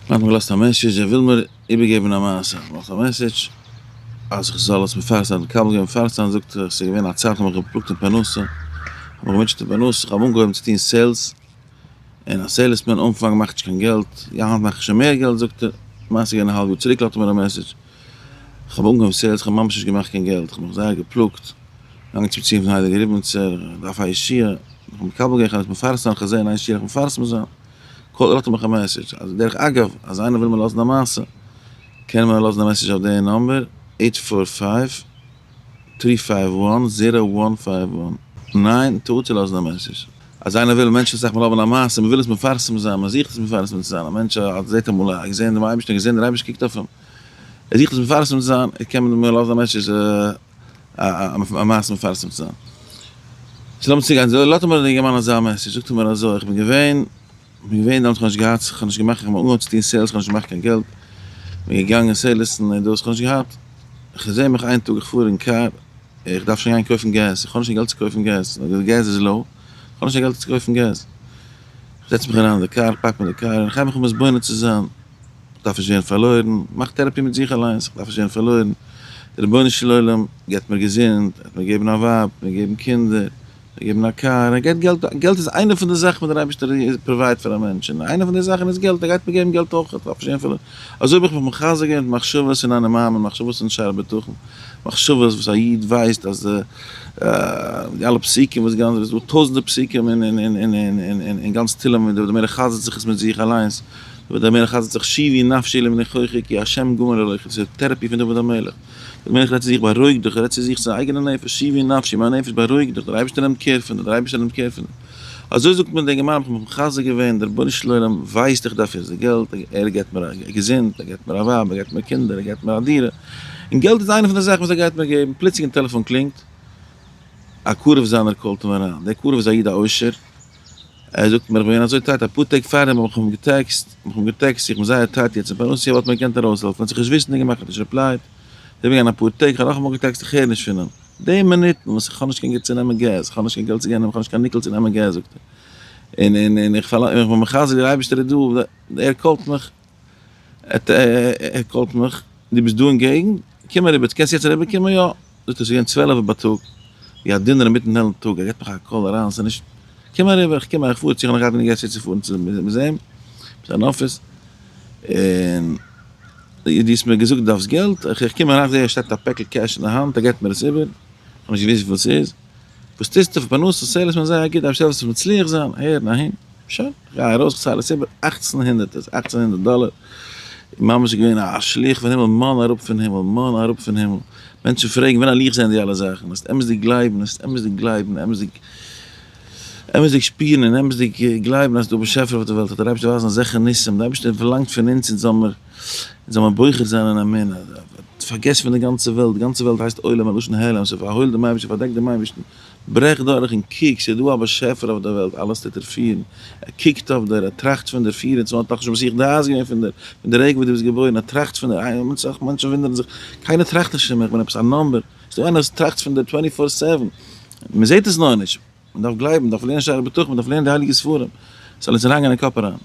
האט מיר געלאזט א message ער וויל מיר איבערגעבן א מעשה, געלאזט א message אז איך זאל עס מפרסם זיין, מקבל געווען מפרסם זיין, זאגט ער עס איז געווען א צייט איך האב מיך געפלאגט אין פרנסה, איך האב מיך געמוטשעט אין פרנסה, איך האב אנגעהויבן צו טון sales, און א salesman אנפאנג מאכט נישט קיין געלט, יא היינט מאך איך שוין מער געלט זאגט ער, מעשה געווען א האלב יאר צוריק לאזט ער מיר א message, איך האב אנגעהויבן sales איך האב ממש נישט געמאכט קיין געלט, איך האב מיך זייער געפלאגט, געגאנגען צום ציון פון הייליגע ריבניצער, איך דארף א ישועה, איך האב מקבל געווען איך וועל עס מפרסם זיין, איך וועל זען א ישועה איך מפרסם זיין. call לאזט ער מיך א message אז דרך אגב אז איינער וויל מיר לאזן א מעשה קען מען לאזן א message אויף די number eight four five three five one zero one five one. ניין, טעות צו לאזן א message. אז איינער וויל, מענטשן אסאך מאל האבן א מעשה, מען וויל עס מפרסם זיין, מען זוכט עס מפרסם צו זיין, א מענטש האט זעט אמאל א געזען דעם אייבערשטן, געזען דער אייבערשטער קוקט אויף אים, ער זוכט עס מפרסם צו זיין, ער קען מיר לאזן א message א מעשה מפרסם צו זיין. סאו לאמיר צוגיין, לאזט מיר דער אינגערמאן אזא message, זאגט ער מיר אזוי, איך בין געווען, איך בין געווען דעמאלטס, איך האב נישט געהאט, איך האב נישט געמאכט, איך האב אנגעהויבן צו טון sales, איך האב נישט געמאכט קיין געלט, איך בין געגאנגען sales ן און דאס, איך האב נישט געהאט, איך זע מיך איין טאג, איך פאר אין קאר, איך דארף שוין גיין קויפן געז, איך האב נישט קיין געלט צו קויפן געז, די געז איז low, איך האב נישט קיין געלט צו קויפן געז, איך זעץ מיך אריין אין די קאר, פאק מיר די קאר, און איך הייב מיך אן מתבונן צו זיין, איך דארף נישט ווערן פארלוירן, מאך therapy מיט זיך אליינס, איך דארף נישט ווערן פארלוירן, דער רבונו של עולם געבט מיר געזונט, ער האט מיר געגעבן א ווייב, ער האט מיר געגעבן קינדער, ער געבן א קאר, ער געבט געלט, געלט איז איינע פון די זאכן וואס דער אייבערשטער provide פאר א מענטש, און איינע פון די זאכן איז געלט, ער גייט מיר געבן געלט אויך, איך דארף נישט גיין פארלוירן, אזוי האב איך מיך מחזק געווען מיט מחשבות אין אני מאמין, מחשבות אין שער הבטחון, מחשבות וואס א איד ווייסט אז די אלע פסוקים וואס גאנץ, ס'איז דא טויזענטער פסוקים אין גאנץ תהלים ווי דוד המלך חזר'ט זיך עס מיט זיך אליינס, דוד המלך חזר'ט זיך שובי נפשי למנוחך כי ה' גומל עליך, דאס איז therapy פון דוד המלך. דער מלך רעדט צו זיך, בארואיג דיך, ער רעדט צו זיך, צו זיין אייגענע נפש, שובי נפשי, מיין נפש, בארואיג דיך, דער אייבערשטער נעמט care פון דיר, דער אייבערשטער נעמט care פון דיר. אזוי זאגט מיר דער אינגערמאן, האב איך מיך מחזק געווען, דער רבונו של עולם ווייסט איך דארף יעצט די געלט, ער געבט מיר א געזונט, ער געבט מיר א ווייב, ער געבט מיר קינדער, ער געבט מיר א דירה, און געלט איז איינע פון די זאכן וואס ער גייט מיר געבן, פלוצלינג טעלעפאן קלינגט, א קרוב זיינער call ט אים אריין, דער קרוב איז א איד א עושר, ער זאגט מיר איך בין געווען אזוי tight אפאר טעג פארדעם האב איך אים גע text, האב איך אים גע text איך בין זייער tight יעצט אין פרנסה וואלט מיר געקענט ארויסהעלפן, האט זיך נישט וויסנדיג געמאכט האט נישט reply ט, איז איבערגעגאנגען אפאר טעג איך האב נאכאמאל גע text איך הער נישט פון אים, די מינוטן וואס איך האב נישט קיין געלט צו נעמען געז, איך האב נישט קיין געלט צו גיין איך האב נישט קיין nickel צו נעמען געז זאגט ער, און און און איך פארלאנג איך בין מחזק דער אייבערשטער איז דא, ער call ט מיך, ער call ט מיך, דו ביסט דא אין געגנט? קום אריבער, קענסט יעצט אריבער קומען? יא. זאגט ער, ס'איז געווען צוועלף בייטאג, ווי א דינער אינמיטן העלן טאג, ער געבט מיך א call אריין, ס'איז נישט, קום אריבער, איך קום, איך פאר צו, איך האב נאך געהאט גענוג געלט צו פארן צו מוזעאום, זיין אפיס, און דו האסט מיר געזאגט דו דארפסט געלט, איך קום אריין, איך זע ער שטעקט א פעקל cash אין די האנט, ער געבט מיר עס איבער, איך האב נישט געוואוסט וויפיל ס'איז, וואס טוסטו פאר פרנסה, sales מען זייער גוט, אפשר וועסטו מצליח זיין, אהער און אהין. שוין, איך גיי ארויס, איך צייל עס איבער, אכצן הונדערט איז אכצן הונדערט דאלער, ממש געווען א שליח פון הימל, מן אראפ פון הימל, מן אראפ פון הימל, מענטשן פרעגן ווען על איך זען די אלע זאכן, עס איז אמת'דיג גלייבן, עס איז אמת'דיג גלייבן, אמת'דיג, אמת'דיג שפירן און אמת'דיג גלייבן אז ס'איז דא א באשעפער אויף די וועלט, אז דער אייבערשטער ווייזן אזעלכע ניסים, דער אייבערשטער פארלאנגט פון אונז אונז זאל מיר, אונז זאל מיר בוחר זיין אין אמונה, פארגעס פון די גאנצע וועלט, די גאנצע וועלט הייסט עולם מלשון העלם, ס'פארהוילט דעם אייבערשטן, פארדעקט דעם אייבערשטן. ברעך דורך און קוק, ס'איז דא א באשעפער אויף דער וועלט, אלעס טוט ער פירן, ער קוקט אויף דיר, ער טראכט פון דיר, 24 האט נאכנישט מסיח דעת געווען פון דיר, פון די רגע וואס דו ביסט געבוירן, ער טראכט פון דיר, איי, אסאך מענטשן וואונדערן זיך, קיינער טראכט נישט פון מיר, איך בין עפעס א number, ס'איז דא איינער וואס טראכט פון דיר twenty four seven, מען זעט עס נאר נישט, מען דארף גלייבן, מען דארף לערנען שערי בטחון, מען דארף לערנען די הייליגע ספרים, ס'זאל אונז אריינגיין אין קאפ אריין.